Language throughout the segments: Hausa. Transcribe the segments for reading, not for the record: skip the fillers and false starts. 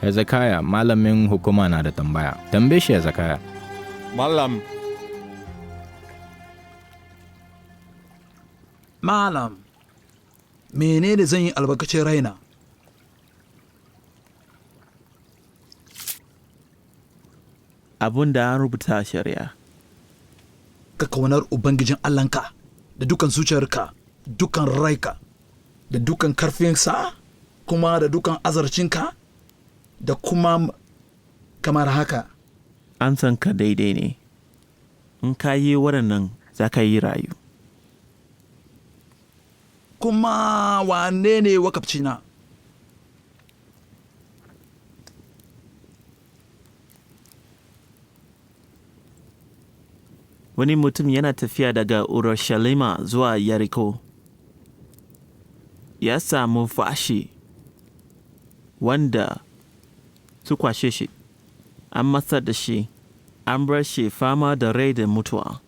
Hezekiah, malamin hukuma na da tambaya. Tambaye shi, Hezekiah. Malam. Malam, menene zan yi albarkacin raina? Abun da an rubuta a shari'a. Ka kaunar Ubangijin Allahnka da dukan zuciyarka, dukan raika, da dukan karfinsa, kuma da dukan azarcinka, da kuma kamar haka. Amsanka daidai ne. In ka yi waɗannan, za ka yi rayu. Kuma wane ne wakabcina? Wani mutum yana tafiya daga Urushalima zuwa Yeriko. Ya samu fashi wanda su kwashe shi, an masa da shi, an bar shi fama da rai da mutuwa.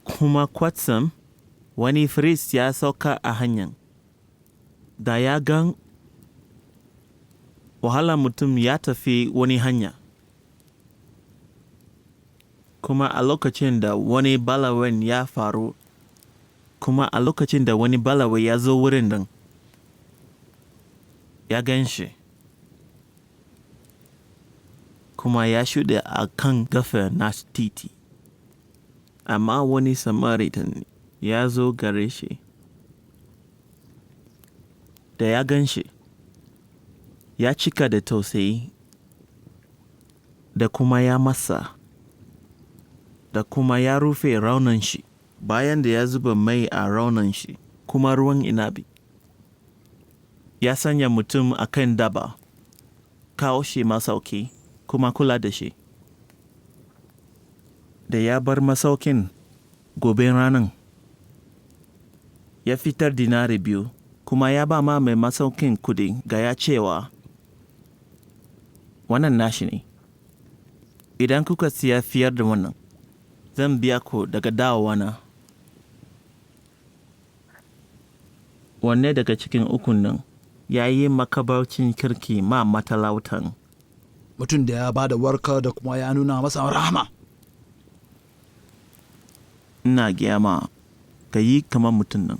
Kuma kwatsam wani firist ya sauka a hanyar. Da ya gan wahalar mutum, ya tafi wani hanya. Kuma a lokacin da wani balawen ya faru, kuma a lokacin da wani balawe ya zo wurin nan, ya gan shi, kuma ya shuɗe a kan gafe na titi. Amma wani Samaritan ya zo gare shi, da ya gan shi, ya cika da tausayi, da kuma ya masa, da kuma ya rufe raunin shi bayan da ya zuba mai a raunin shi kuma ruwan inabi. Ya sanya mutum a kan daba, kawo shi masauki kuma kula da shi. Da ya bar masaukin gobe ranan, ya fitar dinari 2 kuma ya ba ma mai masaukin kudi ga ya cewa, "Wannan nashi ne, idan kuka siya fiyar da wannan, zan biya ku daga dawowa na." Wanne daga cikin ukun nan ya yi makabarcin kirki ma matalautan? Mutum da ya ba da warka da kuma ya nuna masa rahama. Ina gaya ma, ka yi kamar mutum nan.